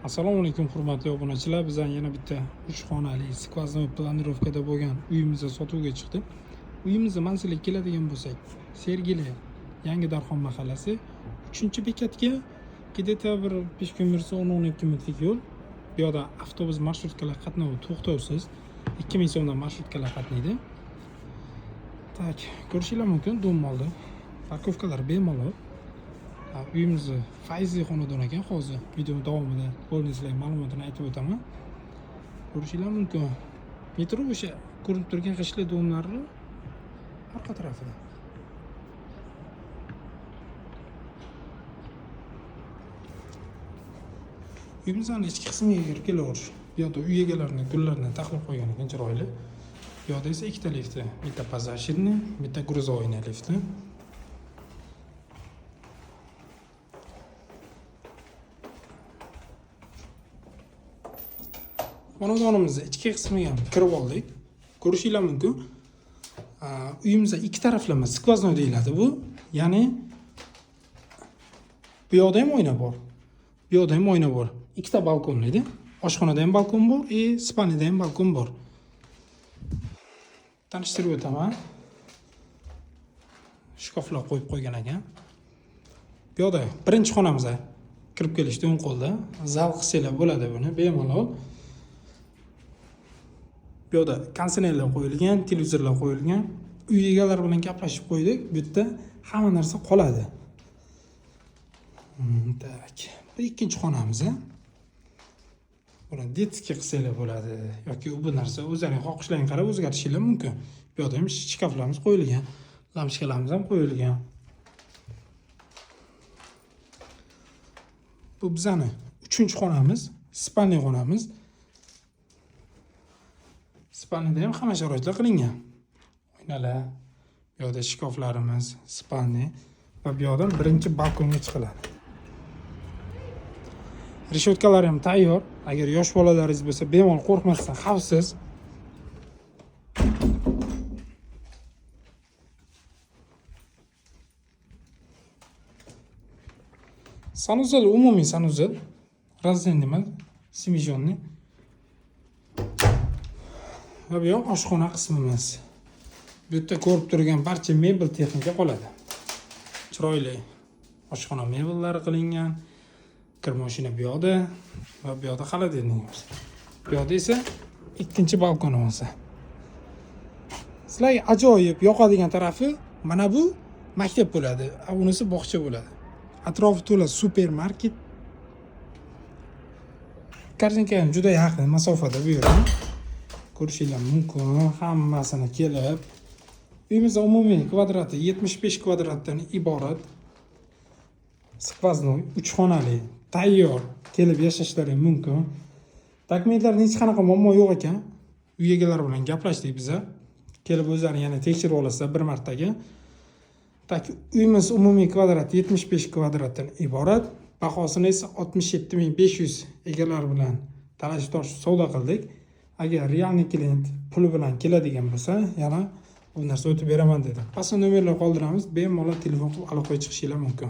Assalomu alaykum hurmatli obunachilar. Bizdan yana bitta 3 xonali сквозной планировка da bo'lgan uyimiz sotuvga chiqdi. Uyimizni manziliga keladigan bo'lsak, Sergeli Yangi Darxon mahallasi 3-bekatga где-то bir 5 kun yursa 10-12 minutlik yo'l. Bu yoqda avtobus marshrutkalar qatnovi to'xtovsiz. 2000 so'mdan marshrutkalar qatnaydi. Так, ko'rishinglar mumkin, дом oldi. Парковка lar bemalol. Uyimizni fayzli xonadon ekan. Hozir video davomida полный sizlarga ma'lumotini aytib o'taman. Ko'rishinglar mumkin. Metro o'sha ko'rinib turgan g'ishtli дом larni orqa tarafida. Uyimizni ichki qismiga kirib kelaverish. Bu yoqda uy egalarini gullarini taxlab qo'ygan ekan chiroyli. Bu yoqda esa ikkita lifti, bitta пассажирный, bitta грузовой lifti. Xonadonimizni ichki qismiga ham kirib oldik. Ko'rishinglar mumkin. Uyimizda ikki taraflama сквозной deyiladi bu. Ya'ni bu yoqda ham oyna bor. Bu yoqda ham oyna bor. Ikkita balkonli. Oshxonada ham balkon bor, и спальня da ham balkon bor. Tanishtirib o'taman. Shkaflar qo'yib qo'ygan ekan. Bu yoqda birinchi xonamizga kirib kelishda o'ng qo'lda zal qilsanglar bo'ladi buni bemalol. Bu yoqda konditsionerlar qo'yilgan, televizorlar qo'yilgan. Uy egalari bilan gaplashib qo'ydik. Bu yerda hamma narsa qoladi. Так. Bu ikkinchi xonamiz. Buni детский qilsanglar bo'ladi yoki bu narsa o'zlaring xohishlaring qarab o'zgartishinglar mumkin. Bu yoqda ham shkaflarimiz qo'yilgan, lampochkalarimiz ham qo'yilgan. Bu bizani uchinchi xonamiz, спальня xonamiz. Спальня da ham hamma sharoitlar qilingan. Oynalar, bu yoqda shkaflarimiz, спальня va bu yoqdan birinchi balkonga chiqiladi. Reshotkalar ham tayyor. Agar yosh bolalaringiz bo'lsa, bemalol qo'rqmasdan xavfsiz. Санузел umumiy санузел. Раздельный emas, смежный. Va bu yoq oshxona qismimiz. Bu yerda ko'rib turgan barcha mebel texnika qoladi. Chiroyli oshxona mebellari qilingan. Kir mashina bu yoqda va bu yoqda холодильник imiz. Bu yoqda esa ikkinchi balkonimiz. Sizlarga ajoyib yoqadigan tarafi mana bu maktab bo'ladi, unisi bog'cha bo'ladi. Atrofi to'la supermarket. Korzinka ham juda yaqin masofada bu yerdan. Ko'rishinglar mumkin, hammasini kelib. Uyimiz umumiy kvadrati 75 kvadratdan iborat. Сквозной, 3 xonali, tayyor kelib yashashlari mumkin. Dokumentlarda hech qanaqa muammo yo'q ekan. Uy egalari bilan gaplashdik biza. Kelib o'zlari yana tekshirib olasizlar bir martaga. Так, uyimiz umumiy kvadrati 75 kvadratdan iborat. Bahosini esa 67 500 egalari bilan talashib tortishib savdo qildik. Agar реальный клиент puli bilan keladigan bo'lsa, yana bu narsa o'tib beraman dedi. Pastda nomerlar qoldiramiz, bemalol telefon qilib aloqaga chiqishinglar mumkin.